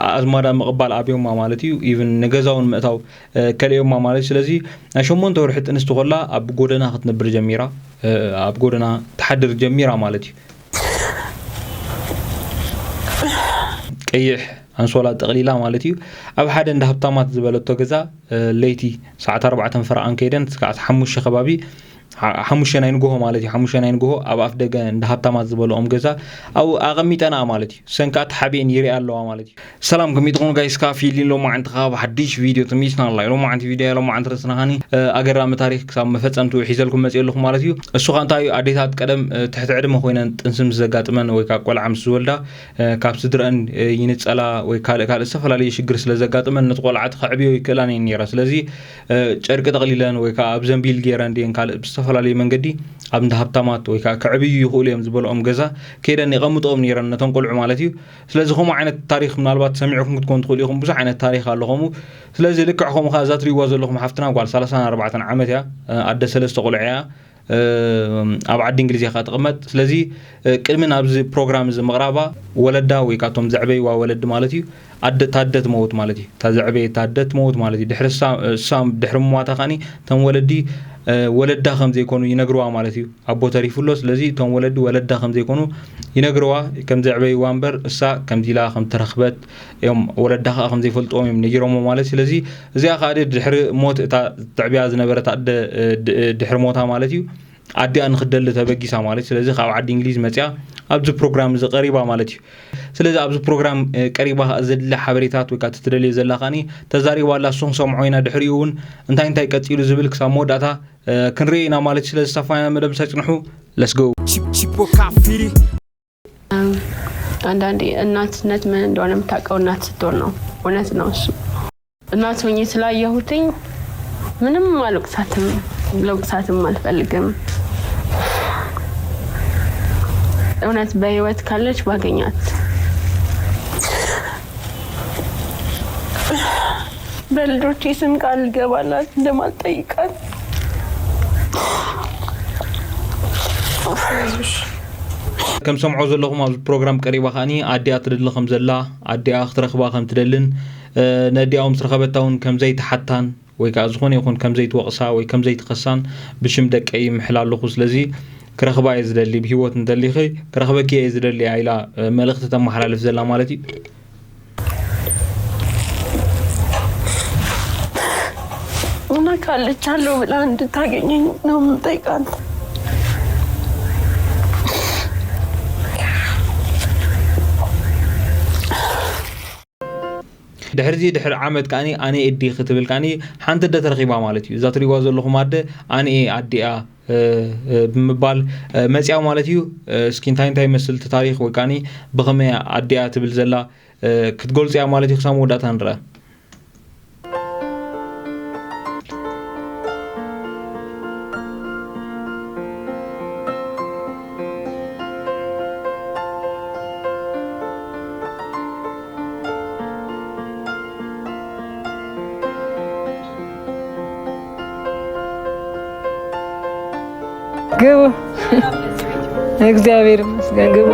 ኣዝማዳ ምቕባል ኣብዮማ ማለት እዩ። ኢቭን ንገዛውን ምእታው ከልዮማ ማለት እዩ። ስለዚ ናይ ሸሞንተ ወርሒ ጥንስቲ ኮላ ኣብ ጎደና ክትነብር ጀሚራ፣ ኣብ ጎደና ትሓድር ጀሚራ ማለት እዩ። ቀይሕ ኣንሶላ ጠቕሊላ ማለት እዩ። ኣብ ሓደ እንዳ ሃብታማት ዝበለቶ ገዛ ለይቲ ሰዓት ኣርባዕተን ፈረቓን ከይደን፣ ሰዓት ሓሙሽተ ከባቢ፣ ሓሙሽተ ናይ ንግሆ ማለት እዩ። ሓሙሽተ ናይ ንግሆ ኣብ ኣፍ ደገ እንዳ ሃብታማት ዝበለኦም ገዛ ኣብኡ ኣቐሚጠንኣ ማለት እዩ። ሰንካ ተሓቢኤን ይሪኣ ኣለዋ ማለት እዩ። ሰላም፣ ከመይ ትኾኑ ጋይስ? ካፊ ሊን ሎማዓንቲ ካብ ሓድሽ ቪድዮ ተመሊስና ኣላ። ሎማዓንቲ ቪድዮ፣ ሎማዓንቲ ርእስና ኻኒ ኣገራሚ ታሪክ ክሳብ መፈጸምቱ ሒዘልኩም መጽእ ኣለኹ ማለት እዩ። እሱ ኻንታ እዩ ኣዴታት ቀደም ትሕቲ ዕድመ ኮይነን ጥንሲ ምስ ዘጋጥመን ወይ ካብ ቆልዓ ምስ ዝወልዳ ካብ ስድረአን ይንጸላ ወይ ካልእ ካልእ ዝተፈላለዩ ሽግር ስለ ዘጋጥመን ነቲ ቆልዓ ተኸዕብዮ ይክእላን እየን ነይራ። ስለዚ ጨርቂ ጠቕሊለን ወይ ከዓ ኣብ ዘንቢል ገይረን ድየን ካልእ ብዝተፈላለዩ መንገዲ ኣብ እንዳ ሃብታማት ወይ ከዓ ክዕብዩ ይኽእሉ እዮም ዝበልኦም ገዛ ከይደን የቐምጥኦም ነይረን ነቶም ቆልዑ ማለት እዩ። ስለዚ ከምኡ ዓይነት ታሪክ ምናልባት ሰሚዕኩም ክትኮኑ ትኽእሉ ኢኹም። ብዙሕ ዓይነት ታሪክ ኣሎ ከምኡ። ስለዚ ልክዕ ከምኡ ከዓ እዛ ትሪእዋ ዘለኹም ሓፍትና ጓል ሰላሳን ኣርባዕተን ዓመት እያ። ኣደ ሰለስተ ቆልዑ እያ። ኣብ ዓዲ እንግሊዝ እያ ትቕመጥ። ስለዚ ቅድሚ ናብዚ ፕሮግራም እዚ ምቕራባ ወለዳ ወይ ካብቶም ዘዕበይዋ ወለዲ ማለት እዩ ኣደ ታደ ትመውት ማለት እዩ። እታ ዘዕበየ ታደ ትመውት ማለት እዩ። ድሕሪ እሳ ድሕሪ ምሟታ ካኒ እቶም ወለዲ ወለዳ ከም ዘይኮኑ ይነግርዋ ማለት እዩ። ኣቦ ተሪፉ ኣሎ። ስለዚ እቶም ወለዲ ወለዳ ከም ዘይኮኑ ይነግርዋ፣ ከም ዘዕበይዋ እምበር እሳ ከምዚ ኢላ ከም ተረኽበት እዮም ወለዳ ከዓ ከም ዘይፈልጥዎም እዮም ነጊሮሞ ማለት። ስለዚ እዚኣ ከዓ ድሕሪ ሞት እታ ተዕብያ ዝነበረት ኣደ ድሕሪ ሞታ ማለት እዩ ኣዲኣ ንክትደሊ ተበጊሳ ማለት። ስለዚ ካብ ዓዲ እንግሊዝ መፅያ ኣብዚ ፕሮግራም እዚ ቀሪባ ማለት እዩ። ስለዚ ኣብዚ ፕሮግራም ቀሪባ ከዓ ዘድሊ ሓበሬታት ወይ ከዓ ትደልዮ ዘላ ከዓኒ ተዛሪባ ኣላ። እሱ ክንሰምዖ ኢና። ድሕሪኡ እውን እንታይ እንታይ ቀፂሉ ዝብል ክሳብ መወዳእታ ክንርኢ ኢና ማለት እዩ። ስለዚ ሳፋና መደብ ምሳይ ፅንሑ። ለስጎ። Chipo Kafiri. አንዳንዴ እናትነት ምን እንደሆነ የምታውቀው እናት ስትሆን ነው። እውነት ነው እሱ። እናት ሆኜ ስላየሁትኝ ምንም አልወቅሳትም፣ ለውቅሳትም አልፈልግም። እውነት በህይወት ካለች ባገኛት። በልጆቼ ስም ቃል ልገባላት እንደማልጠይቃት። ከም ሰምዖ ዘለኹም ኣብዚ ፕሮግራም ቀሪባ ከዓኒ ኣዲኣ ትደሊ ከም ዘላ ኣዲኣ ክትረኽባ ከም ትደልን ነዲኣ ምስ ረኸበታ እውን ከም ዘይትሓታን ወይ ከዓ ዝኾነ ይኹን ከም ዘይትወቕሳ ወይ ከም ዘይትኸሳን ብሽም ደቀይ ይምሕል ኣለኹ። ስለዚ ክረኽባ እየ ዝደሊ። ብህይወት እንተሊኺ ክረኽበኪ እየ ዝደሊ እያ ኢላ መልእኽቲ ተመሓላልፍ ዘላ ማለት እዩ። እና ካለቻለሁ ብላ እንድታገኘኝ ነው የምጠይቃት። ድሕርዚ ድሕሪ ዓመት ከዓኒ ኣነ እዲ ክትብል ከዓኒ ሓንቲ ኣደ ተረኺባ ማለት እዩ። እዛ ትሪእዋ ዘለኹም ኣደ ኣነ ኣዲኣ ብምባል መፅያ ማለት እዩ። እስኪ እንታይ እንታይ ይመስል እቲ ታሪክ ወይ ከዓኒ ብኸመይ ኣዲኣ ትብል ዘላ ክትገልፁ እያ ማለት እዩ። ክሳብ መወዳእታ ንረአ። ግቡ። እግዚአብሔር ይመስገን። ግቡ።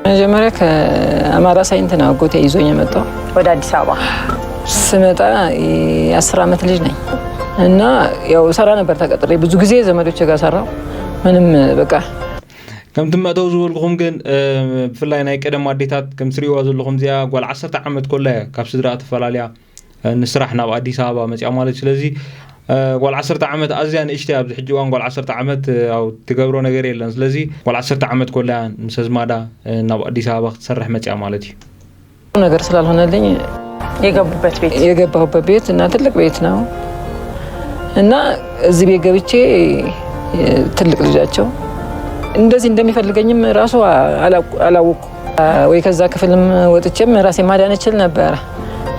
መጀመሪያ ከአማራ ሳይንት ነው አጎቴ ይዞኝ የመጣው። ወደ አዲስ አበባ ስመጣ የአስር ዓመት ልጅ ነኝ እና ያው ሰራ ነበር ተቀጥሬ ብዙ ጊዜ ዘመዶች ጋር ሰራው። ምንም በቃ ከምቲ መእተው ዝበልኩኹም ግን ብፍላይ ናይ ቀደም ኣዴታት ከም ትሪእዋ ዘለኹም እዚኣ ጓል ዓሰርተ ዓመት ኮላ እያ ካብ ስድራ ተፈላልያ ንስራሕ ናብ ኣዲስ ኣበባ መፅያ ማለት እዩ። ስለዚ ጓል ዓሰርተ ዓመት ኣዝያ ንእሽተይ ኣብዚ ሕጂ እዋን ጓል ዓሰርተ ዓመት ያው ትገብሮ ነገር የለን። ስለዚ ጓል ዓሰርተ ዓመት ኮላ እያ ምስ ኣዝማዳ ናብ ኣዲስ ኣበባ ክትሰርሕ መፅያ ማለት እዩ። ነገር ስላልሆነልኝ የገቡበት ቤት የገባሁበት ቤት እና ትልቅ ቤት ነው እና እዚህ ቤት ገብቼ ትልቅ ልጃቸው እንደዚህ እንደሚፈልገኝም ራሱ አላወቅኩም። ወይ ከዛ ክፍልም ወጥቼም ራሴ ማዳን እችል ነበረ።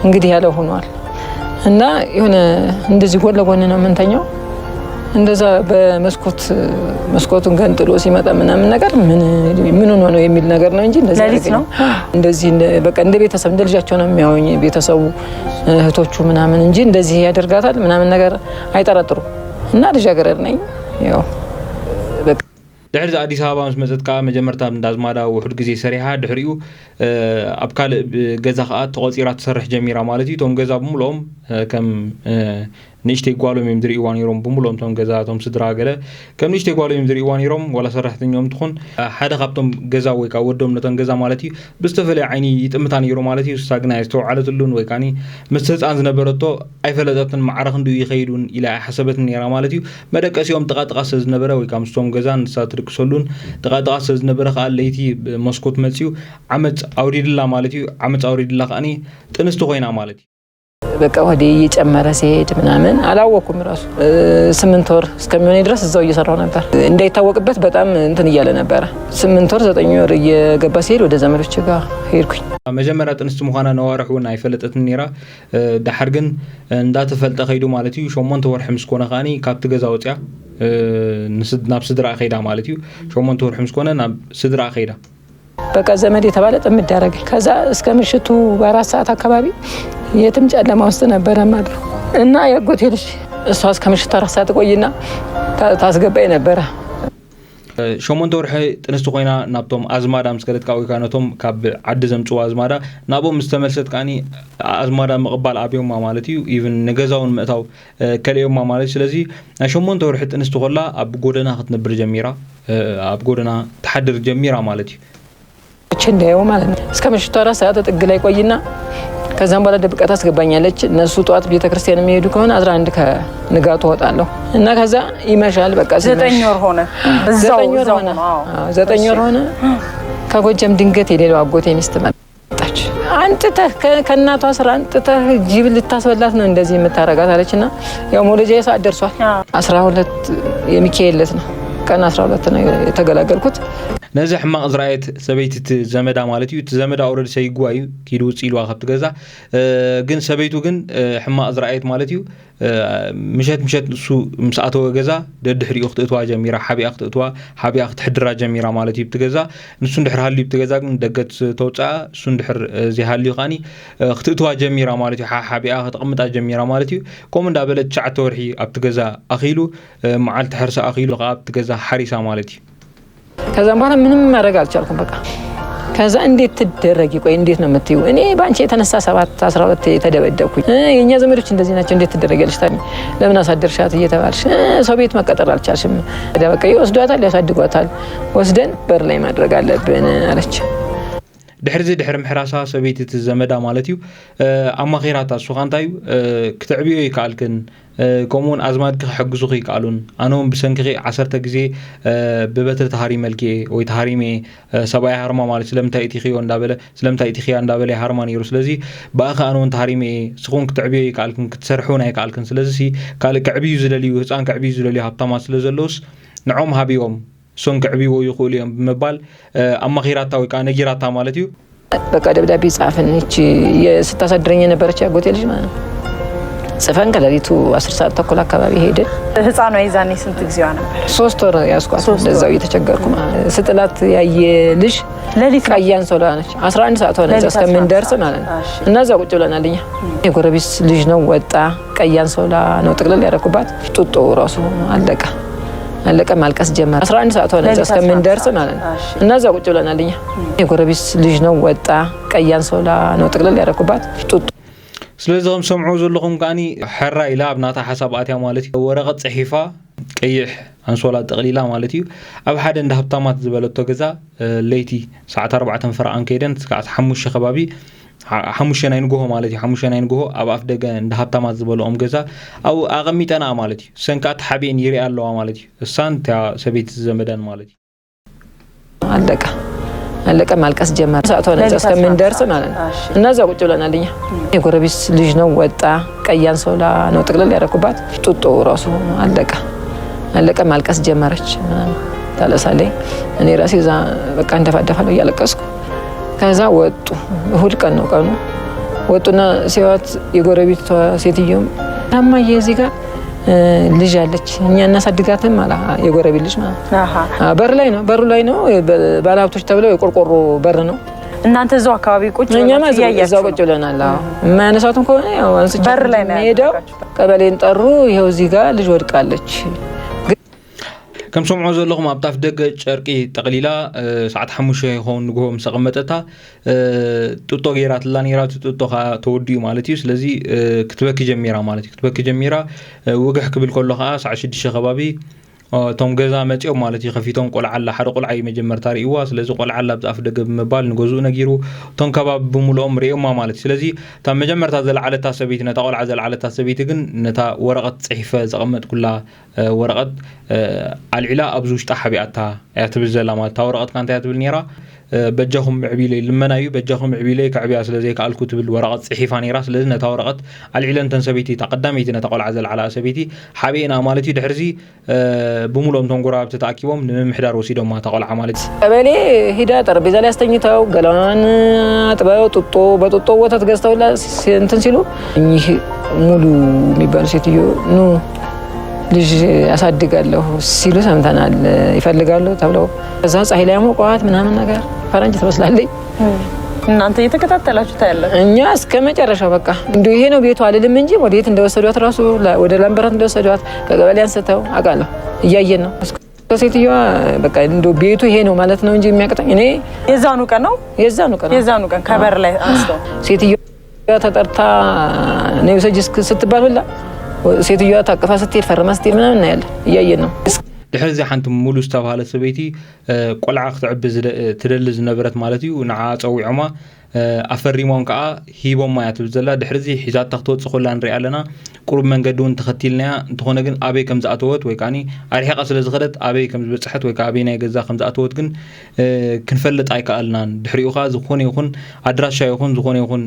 እንግዲህ ያለው ሆኗል እና የሆነ እንደዚህ ጎን ለጎን ነው የምንተኛው። እንደዛ በመስኮት መስኮቱን ገንጥሎ ሲመጣ ምናምን ነገር ምን ምን ሆኖ ነው የሚል ነገር ነው እንጂ እንደዚህ ሌሊት ነው? እንደዚህ በቃ እንደ ቤተሰብ እንደ ልጃቸው ነው የሚያዩኝ ቤተሰቡ። እህቶቹ ምናምን እንጂ እንደዚህ ያደርጋታል ምናምን ነገር አይጠረጥሩም። እና ልጃገረድ ነኝ ያው በቃ ድሕሪ እዚ ኣዲስ ኣበባ ምስ መፀት ከዓ መጀመርታ እንዳ ኣዝማዳ ውሑድ ግዜ ሰሪሓ፣ ድሕሪኡ ኣብ ካልእ ገዛ ከዓ ተቆፂራ ትሰርሕ ጀሚራ ማለት እዩ። እቶም ገዛ ብምልኦም ከም ንእሽተይ ጓሎም እዮም ዝርእይዋ ነይሮም። ብምልኦም እቶም ገዛ እቶም ስድራ ገለ ከም ንእሽተይ ጓሎም እዮም ዝርእይዋ ነይሮም። ዋላ ሰራሕተኛኦም ትኹን ሓደ ካብቶም ገዛ ወይ ከዓ ወዶም ነቶም ገዛ ማለት እዩ ብዝተፈለየ ዓይኒ ይጥምታ ነይሩ ማለት እዩ። እሳ ግን ኣየስተውዓለትሉን ወይ ከዓ ምስቲ ህፃን ዝነበረቶ ኣይፈለጠትን። ማዕረ ክንድኡ ይኸይድ እውን ኢላ ኣይሓሰበትን ነይራ ማለት እዩ። መደቀሲኦም ጥቓ ጥቓ ስለ ዝነበረ ወይ ከዓ ምስቶም ገዛ ንሳ ትድቅሰሉን ጥቓ ጥቓ ስለ ዝነበረ ከዓ ለይቲ መስኮት መፅዩ ዓመፅ ኣውሪድላ ማለት እዩ። ዓመፅ ኣውሪድላ ከዓኒ ጥንስቲ ኮይና ማለት እዩ። በቃ ወደ እየጨመረ ሲሄድ ምናምን አላወኩም። ራሱ ስምንት ወር እስከሚሆነኝ ድረስ እዛው እየሰራው ነበር። እንዳይታወቅበት በጣም እንትን እያለ ነበረ። ስምንት ወር ዘጠኝ ወር እየገባ ሲሄድ ወደ ዘመዶች ጋር ሄድኩኝ። መጀመሪያ ጥንስቲ ምዃና ነዋርሕ እውን ኣይፈለጠትን ነይራ። ዳሓር ግን እንዳተፈልጠ ከይዱ ማለት እዩ። ሸሞንተ ወርሒ ምስ ኮነ ከዓኒ ካብቲ ገዛ ወፅያ ናብ ስድራ ከይዳ ማለት እዩ። ሸሞንተ ወርሒ ምስ ኮነ ናብ ስድራ ከይዳ። በቃ ዘመድ የተባለ ጥምድ ያደረገኝ። ከዛ እስከ ምሽቱ በአራት ሰዓት አካባቢ የትም ጨለማ ውስጥ ነበረ ማድረው እና የአጎቴ ልጅ እሷ እስከ ምሽቱ አራት ሰዓት ቆይና ታስገባኝ ነበረ። ሸሞንተ ወርሒ ጥንስቲ ኮይና ናብቶም ኣዝማዳ ምስ ከደት ከዓ ወይ ከዓ ነቶም ካብ ዓዲ ዘምፅዋ ኣዝማዳ ናብኦም ምስ ተመልሰት ከዓኒ ኣዝማዳ ምቕባል ኣብዮማ ማለት እዩ። ኢቭን ንገዛውን ምእታው ከልእዮማ ማለት እዩ። ስለዚ ናይ ሸሞንተ ወርሒ ጥንስቲ ኮላ ኣብ ጎደና ክትነብር ጀሚራ፣ ኣብ ጎደና ትሓድር ጀሚራ ማለት እዩ። ች እንዳየው ማለት ነው። እስከ ምሽቱ አራት ሰዓት ጥግ ላይ ቆይና ከዛም በኋላ ደብቃ ታስገባኛለች። እነሱ ጠዋት ቤተክርስቲያን የሚሄዱ ከሆነ አስራ አንድ ከንጋቱ እወጣለሁ እና ከዛ ይመሻል። በቃ ዘጠኝ ወር ሆነ እዛው ዘጠኝ ወር ሆነ። ከጎጃም ድንገት የሌለው አጎቴ ሚስት መጣች። አንጥተህ ከእናቷ ስራ አንጥተህ ጅብ ልታስበላት ነው እንደዚህ የምታረጋት አለች እና ያው መውለጃ ሰዓት ደርሷል። አስራ ሁለት የሚካኤል ዕለት ነው፣ ቀን አስራ ሁለት ነው የተገላገልኩት። ነዚ ሕማቕ ዝረኣየት ሰበይቲ እቲ ዘመዳ ማለት እዩ፣ እቲ ዘመዳ ኦረዲ ሰይግዋ እዩ ኪዱ ውፅእ ኢልዋ ካብቲ ገዛ። ግን ሰበይቱ ግን ሕማቕ ዝረኣየት ማለት እዩ፣ ምሸት ምሸት ንሱ ምስ ኣተወ ገዛ ደድሕሪኡ ክትእትዋ ጀሚራ፣ ሓቢኣ ክትእትዋ፣ ሓቢኣ ክትሕድራ ጀሚራ ማለት እዩ ብቲ ገዛ። ንሱ እንድሕር ሃልዩ ብቲ ገዛ ግን ደገ ተውፅኣ፣ እሱ እንድሕር ዘይሃልዩ ከዓኒ ክትእትዋ ጀሚራ ማለት እዩ። ሓሓቢኣ ከተቕምጣ ጀሚራ ማለት እዩ። ከምኡ እንዳበለ ትሽዓተ ወርሒ ኣብቲ ገዛ ኣኺሉ፣ መዓልቲ ሕርሳ ኣኺሉ ከዓ ኣብቲ ገዛ ሓሪሳ ማለት እዩ። ከዛም በኋላ ምንም ማድረግ አልቻልኩም። በቃ ከዛ እንዴት ትደረጊ? ቆይ እንዴት ነው የምትይው? እኔ በአንቺ የተነሳ ሰባት አስራ ሁለት የተደበደብኩኝ። የእኛ ዘመዶች እንደዚህ ናቸው፣ እንዴት ትደረጊያለሽ ታዲያ? ለምን አሳደርሻት እየተባልሽ ሰው ቤት መቀጠር አልቻልሽም። ታዲያ በቃ ይወስዷታል፣ ያሳድጓታል። ወስደን በር ላይ ማድረግ አለብን አለች። ድሕርዚ ድሕሪ ምሕራሳ ሰበይቲ እቲ ዘመዳ ማለት እዩ ኣማኺራታ። እሱ ኸ እንታይ እዩ? ክትዕብዮ ይከኣልክን፣ ከምኡውን ኣዝማድኪ ክሕግዙኺ ይከኣሉን። ኣነ እውን ብሰንክኺ ዓሰርተ ግዜ ብበትሪ ተሃሪመልኪ እየ ወይ ተሃሪመ እየ። ሰብኣይ ሃርማ ማለት ስለምንታይ እቲኽዮ እንዳበለ ስለምንታይ እቲኽያ እንዳበለ ይሃርማ ነይሩ። ስለዚ ብኣኺ ኣነ እውን ተሃሪመ እየ። ንስኹን ክትዕብዮ ይከኣልክን ክትሰርሒ እውን ኣይከኣልክን። ስለዚ ካልእ ክዕብዩ ዝደልዩ ህፃን ክዕብዩ ዝደልዩ ሃብታማት ስለ ዘለውስ ንዖም ሃብዮም። እሶም ክዕብይዎ ይኽእሉ እዮም ብምባል ኣማኺራታ ወይ ከዓ ነጊራታ ማለት እዩ። በቃ ደብዳቤ ጻፍን። እቺ ስታሳድረኝ የነበረች ያጎቴ ልጅ ማለት ነው። ጽፈን ከሌሊቱ አስር ሰዓት ተኩል አካባቢ ሄድን። ህፃኗ የዛኔ ስንት ጊዜዋ ነበር? ሶስት ወር ያስኳት። እንደዛው እየተቸገርኩ ማለት ነው። ስጥላት ያየ ልጅ ሌሊት ቀይ አንሶላ ነች። አስራ አንድ ሰዓት ሆነ እዛ እስከምንደርስ ማለት ነው። እና እዛ ቁጭ ብለናል እኛ። የጎረቤት ልጅ ነው ወጣ። ቀይ አንሶላ ነው ጥቅልል ያደረኩባት። ጡጦ ራሱ አለቀ አለቀ። ማልቀስ ጀመረ። አስራ አንድ ሰዓት ሆነ እዛ እስከምንደርስ ማለት ነው። እና እዛ ቁጭ ብለናል እኛ። የጎረቤት ልጅ ነው ወጣ። ቀይ አንሶላ ነው ጥቅልል ያደረኩባት። ጡጦ ስለዚ ከም ሰምዑ ዘለኹም ከዓኒ ሕራ ኢላ ኣብ ናታ ሓሳብ ኣትያ ማለት እዩ። ወረቐት ጽሒፋ ቀይሕ ኣንሶላ ጠቕሊላ ማለት እዩ። ኣብ ሓደ እንዳ ሃብታማት ዝበለቶ ገዛ ለይቲ ሰዓት ኣርባዕተ ፈረቓን ከይደን ክሳዕ ሓሙሽተ ከባቢ ሓሙሽተ ናይ ንግሆ ማለት እዩ። ሓሙሽተ ናይ ንግሆ ኣብ ኣፍ ደገ እንዳ ሃብታማት ዝበልኦም ገዛ ኣብኡ ኣቐሚጠንኣ ማለት እዩ። እሰን ከዓ ተሓቢኤን ይሪኣ ኣለዋ ማለት እዩ። እሳን እታ ሰበይቲ ዘመዳን ማለት እዩ። ኣለቀ ኣለቀ ማልቀስ ጀመረ። ሰዓት ሆነ እዛ እስከምንደርስ ማለት ነው። እና እዛ ቁጭ ብለናል እኛ። የጎረቤት ልጅ ነው ወጣ። ቀይ አንሶላ ነው ጥቅልል ያደረኩባት። ጡጦ ራሱ አለቀ አለቀ። ማልቀስ ጀመረች ምናምን ታለቅሳለች። እኔ ራሴ እዛ በቃ እንደፋደፋለሁ እያለቀስኩ። ከዛ ወጡ። እሁድ ቀን ነው ቀኑ። ወጡና ሲያዩት የጎረቤቷ ሴትዮም እማማ እዚህ ጋር ልጅ አለች እኛ እናሳድጋትም አለ የጎረቤት ልጅ ማለት ነው። በር ላይ ነው በሩ ላይ ነው። ባለሀብቶች ተብለው የቆርቆሮ በር ነው። እናንተ እዛው አካባቢ ቁጭ ብላችሁ እያያችሁ ነው? እዛው ቁጭ ብለናል። አዎ የማያነሷትም ከሆነ ያው አንስቼ በር ላይ ነው የምሄደው። ቀበሌን ጠሩ። ይኸው እዚህ ጋር ልጅ ወድቃለች። ከም ሰምዖ ዘለኹም ኣብ ጣፍ ደገ ጨርቂ ጠቕሊላ ሰዓት ሓሙሽተ ይኸውን ንግሆ ምስ ኣቐመጠታ ጥጦ ገይራትላ ነይራ። እቲ ጥጦ ከዓ ተወዲኡ ማለት እዩ። ስለዚ ክትበኪ ጀሚራ ማለት እዩ። ክትበኪ ጀሚራ። ውግሕ ክብል ከሎ ከዓ ሰዓት ሽዱሽተ ከባቢ እቶም ገዛ መፂኦም ማለት እዩ። ከፊቶም ቆልዓ ኣላ። ሓደ ቆልዓ እዩ መጀመርታ ርእይዋ። ስለዚ ቆልዓ ኣላ ኣብዚ ኣፍ ደገ ብምባል ንገዝኡ ነጊሩ። እቶም ከባቢ ብምልኦም ርእዮማ ማለት እዩ። ስለዚ እታ መጀመርታ ዘለዓለታ ሰበይቲ፣ ነታ ቆልዓ ዘለዓለታ ሰበይቲ ግን ነታ ወረቐት ፅሒፈ ዘቐመጥኩላ ወረቐት ኣልዒላ ኣብዚ ውሽጣ ሓቢኣታ እያ ትብል ዘላ ማለት። እታ ወረቐት ከ እንታይ እያ ትብል ነይራ? በጃኹም ዕብዩለይ፣ ልመና እዩ፣ በጃኹም ዕብዩለይ፣ ከዕብያ ስለ ዘይከኣልኩ ትብል ወረቐት ጽሒፋ ነይራ። ስለዚ ነታ ወረቐት ኣልዒለን እተን ሰበይቲ፣ እታ ቀዳመይቲ ነታ ቆልዓ ዘልዓላ ሰበይቲ ሓቢኤና ማለት እዩ። ድሕርዚ ብምሎም እቶም ጎረባብቲ ተኣኪቦም ንምምሕዳር ወሲዶማ እታ ቆልዓ ማለት እዩ። ቀበሌ ሂዳ ጠረጴዛ ላይ አስተኝተው ገላዋን አጥበው ጡጦ በጡጦ ወተት ገዝተውላ እንትን ሲሉ እኚህ ሙሉ የሚባሉ ሴትዮ ኑ ልጅ አሳድጋለሁ ሲሉ ሰምተናል። ይፈልጋሉ ተብለው ከዛ ፀሐይ ላይ ያሞቋት ምናምን ነገር ፈረንጅ ትመስላለች። እናንተ እየተከታተላችሁ ታያለ። እኛ እስከ መጨረሻው በቃ እንዲ ይሄ ነው ቤቱ አልልም እንጂ ወዴት እንደወሰዷት ራሱ ወደ ላምበረት እንደወሰዷት ከቀበሌ አንስተው አውቃለሁ። እያየን ነው። ከሴትዮዋ በቃ እንዶ ቤቱ ይሄ ነው ማለት ነው እንጂ የሚያቅተኝ እኔ የዛኑ ቀን ነው የዛኑ ቀን ነው የዛኑ ቀን ከበር ላይ አንስተው ሴትዮ ተጠርታ ነው ሰጅ ስትባል ሁላ ሴትዮዋ ታቅፋ ስትሄድ ፈርማ ስትሄድ ምናምን እናያለን እያየን ነው። ድሕሪ እዚ ሓንቲ ሙሉ ዝተባሃለት ሰበይቲ ቆልዓ ክትዕቢ ትደሊ ዝነበረት ማለት እዩ። ንዓ ፀዊዖማ ኣፈሪሞም ከዓ ሂቦማ እያ ትብል ዘላ። ድሕሪ እዚ ሒዛታ ክትወፅእ ከላ ንሪኣ ኣለና። ቁሩብ መንገዲ እውን ተኸቲልናያ። እንተኾነ ግን ኣበይ ከም ዝኣተወት ወይ ከዓ ኣርሒቓ ስለ ዝኸደት ኣበይ ከም ዝበፅሐት ወይ ከዓ ኣበይ ናይ ገዛ ከም ዝኣተወት ግን ክንፈልጥ ኣይከኣልናን። ድሕሪኡ ከዓ ዝኾነ ይኹን ኣድራሻ ይኹን ዝኾነ ይኹን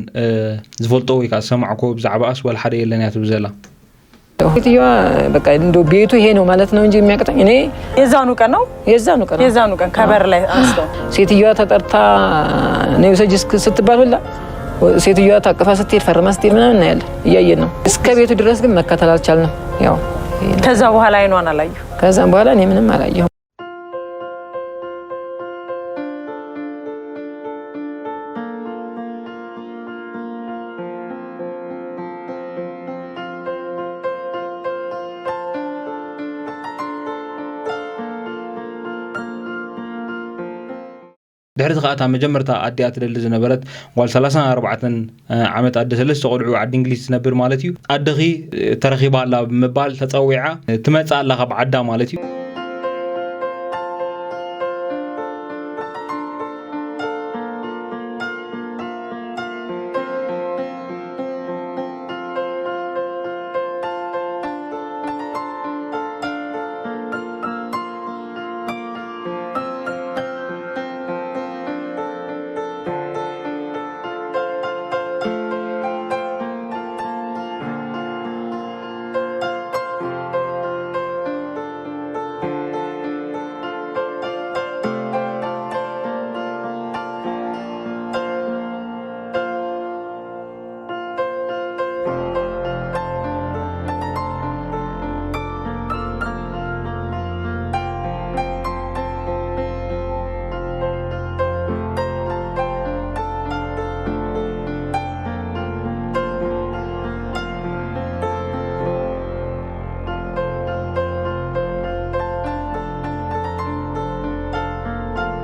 ዝፈልጦ ወይ ከዓ ዝሰማዕኮ ብዛዕባኣስ ዋላ ሓደ የለን እያ ትብል ዘላ። ሴትዮዋ በቃ እንዶ ቤቱ ይሄ ነው ማለት ነው እንጂ የሚያቅተኝ እኔ የዛኑ ቀን ነው የዛኑ ቀን ነው የዛኑ ቀን ከበር ላይ አንስተው ሴትዮዋ ተጠርታ ነው ሰጅ ስትባል ሁላ ሴትዮዋ ታቅፋ ስትሄድ ፈርማ ስትሄድ ምናምን እናያለን እያየን ነው። እስከ ቤቱ ድረስ ግን መከተል አልቻልንም። ያው ከዛ በኋላ አይኗን አላየሁ። ከዛም በኋላ እኔ ምንም አላየሁም። ድሕሪ እቲ ከኣ እታ መጀመርታ ኣዲኣ ትደሊ ዝነበረት ጓል ሰላሳን ኣርባዕተን ዓመት ኣደ ሰለስተ ቆልዑ ዓዲ እንግሊዝ ትነብር ማለት እዩ ኣደኺ ተረኺባ ኣላ ብምባል ተጸዊዓ ትመጽእ ኣላ ካብ ዓዳ ማለት እዩ።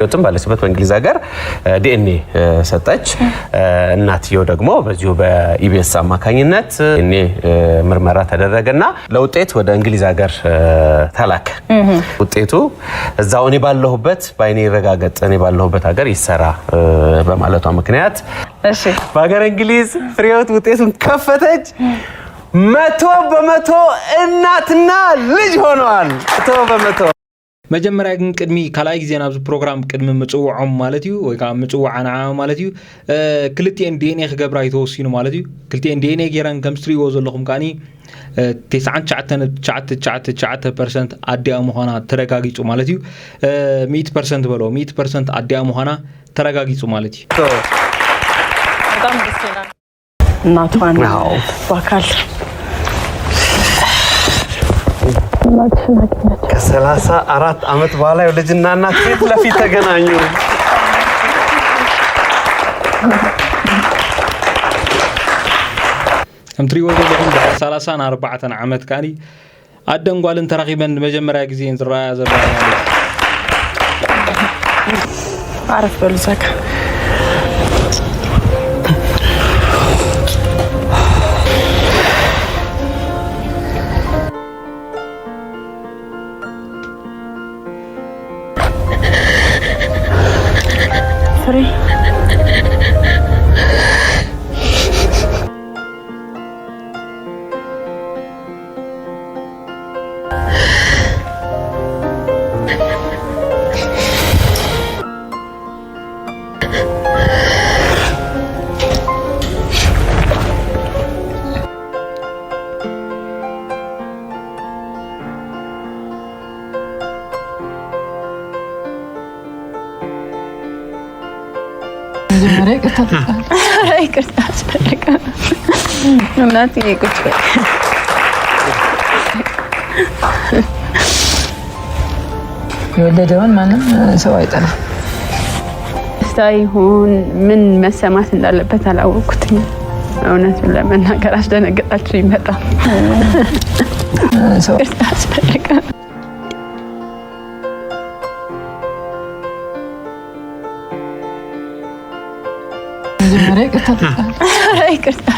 ህይወትም ባለችበት በእንግሊዝ ሀገር ዲኤንኤ ሰጠች። እናትየው ደግሞ በዚሁ በኢቢኤስ አማካኝነት ዲኤንኤ ምርመራ ተደረገና ለውጤት ወደ እንግሊዝ ሀገር ተላከ። ውጤቱ እዛው እኔ ባለሁበት በአይኔ ይረጋገጥ፣ እኔ ባለሁበት ሀገር ይሰራ በማለቷ ምክንያት በሀገር እንግሊዝ ፍሬህይወት ውጤቱን ከፈተች። መቶ በመቶ እናትና ልጅ ሆነዋል። መቶ በመቶ። መጀመርያ ግን ቅድሚ ካልኣይ ግዜ ናብዚ ፕሮግራም ቅድሚ ምጽውዖም ማለት እዩ ወይ ከዓ ምጽዋዓ ንዓ ማለት እዩ ክልቲኤን ዲኤንኤ ክገብራ እዩ ተወሲኑ ማለት እዩ። ክልቲኤን ዲኤንኤ ገይረን ከም ትሪእዎ ዘለኹም ከዓኒ ተስዓን ትሽዓተ ነጥቢ ትሽዓተ ትሽዓተ ፐርሰንት ኣዲኣ ምዃና ተረጋጊጹ ማለት እዩ። ሚእቲ ፐርሰንት በሎ ሚእቲ ፐርሰንት ኣዲኣ ምዃና ተረጋጊጹ ማለት እዩ። እናቷን በአካል ከሰላሳ አራት ዓመት በኋላ ልጅና እናት ፊት ለፊት ተገናኙ። ከም ትሪእዎ ዘለኹም ድሕሪ ሰላሳን ኣርባዕተን ዓመት ከዓኒ ኣደን ጓልን ተራኺበን ንመጀመርያ ግዜ እየን ዝረኣያ ዘለዋ ማለት እዩ። ዓረፍ በሉ ዛካ። መጀመሪያ ይቅርታ ይቅርታ እናትዬ ቁጭ በይ። የወለደውን ማንም ሰው አይጠላም። ደስታ ይሁን ምን መሰማት እንዳለበት አላወቅኩትኝም። እውነቱን ለመናገር አስደነግጣችሁኝ በጣም። ሰው መጀመሪያ ይቅርታ ይቅርታ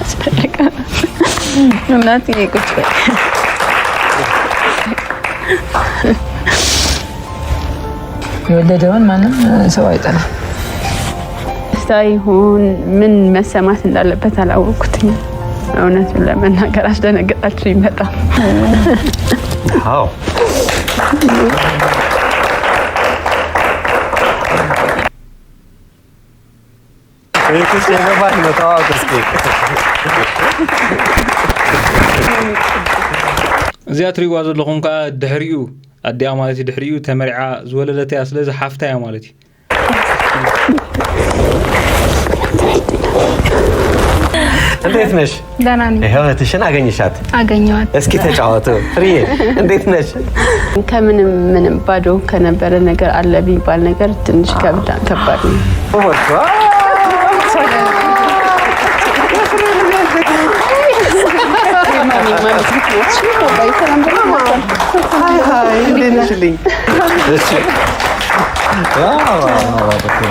እናትዬ ቁጭ በይ። የወለደውን ማንም ሰው አይጠላም። ደስታ ይሁን ምን መሰማት እንዳለበት አላወቅኩትኝም። እውነቱን ለመናገር አስደነግጣችሁኝ በጣም። አዎ ቤት ውስጥ የገባች ነው። ተዋወቅ እስኪ። እዚኣ ትሪእዋ ዘለኹም ከዓ ድሕሪኡ ኣዲኣ ማለት እዩ። ድሕሪኡ ተመሪዓ ዝወለደት እያ። ስለዚ ሓፍታ እያ ማለት እዩ። እንዴት ነሽ? ደህና ነኝ። ይኸው እህትሽን አገኘሻት። አገኘዋት። እስኪ ተጫወቱ። ፍርዬ እንዴት ነሽ? ከምንም ምንም ባዶ ከነበረ ነገር አለ ቢባል ነገር ትንሽ ከብዳ- ከባድ ነው። እንዴት ነሽልኝ? እሺ።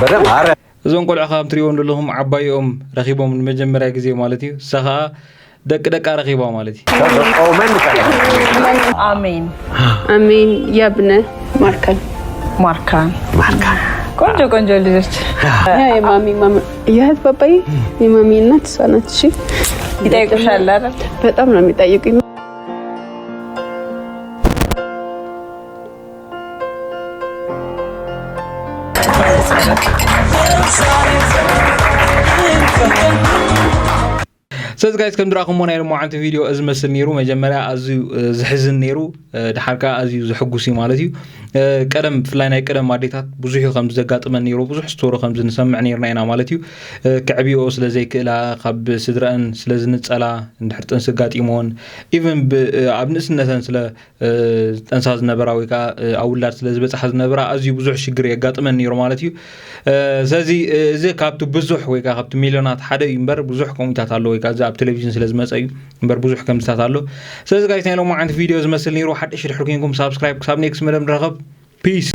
በደምብ አረ እዞም ቆልዑ ከም ትሪእዎም ዘለኹም ዓባይኦም ረኺቦም ንመጀመርያ ግዜ ማለት እዩ። እሳ ኸዓ ደቂ ደቃ ረኺባ ማለት እዩ። ቆመን አሜን አሜን። ያብነ ማርከን ማርካን ቆንጆ ቆንጆ ልጆች ያ የማሚ ማሚ የእህት ባባዬ የማሚ እናት እሷ ናት። እሺ ይጠይቁሻል አይደል? በጣም ነው የሚጠይቁኝ። ስለዚ ጋይስ ከም ዝረኣኹሞ ናይ ሎማዓንቲ ቪድዮ እዚ መስል ነይሩ። መጀመርያ ኣዝዩ እ፣ ዝሕዝን ነይሩ፣ እ፣ ድሓር ከዓ ኣዝዩ ዘሕጉስ እዩ ማለት እዩ። እ፣ ቀደም ብፍላይ ናይ ቀደም ኣዴታት ብዙሕ እዩ ከምዚ ዘጋጥመን ነይሩ፣ ብዙሕ ስቶሪ ከምዚ ንሰምዕ ነይርና ኢና ማለት እዩ። እ፣ ከዕብይኦ ስለ ዘይክእላ፣ ካብ ስድረአን ስለ ዝንጸላ፣ እንድሕር ጥንሲ ኣጋጢሞን ኢቨን ብ- እ፣ ኣብ ንእስነተን ስለ እ፣ ዝጠንሳ ዝነበራ ወይ ከዓ እ፣ ኣብ ውላድ ስለ ዝበፅሓ ዝነበራ ኣዝዩ ብዙሕ ሽግር የጋጥመን ነይሩ ማለት እዩ። እ፣ ስለዚ እ፣ እዚ ካብቲ ብዙሕ ወይ ከዓ ካብቲ ሚልዮናት ሓደ እዩ እምበር ብዙሕ ከምኡታት ኣሎ ወይ ከዓ እዚ ኣብ ቴሌቪዥን ስለ ዝመፀ እዩ እምበር ብዙሕ ከምዚታት ኣሎ። ስለዚ ጋይስ ናይ ሎማዓንቲ ቪድዮ ዝመስል ነይሩ። ሓደሽ ድሕር ኮይንኩም ሳብስክራይብ ክሳብ ኔክስት መደብ ንረኸብ። ፒስ።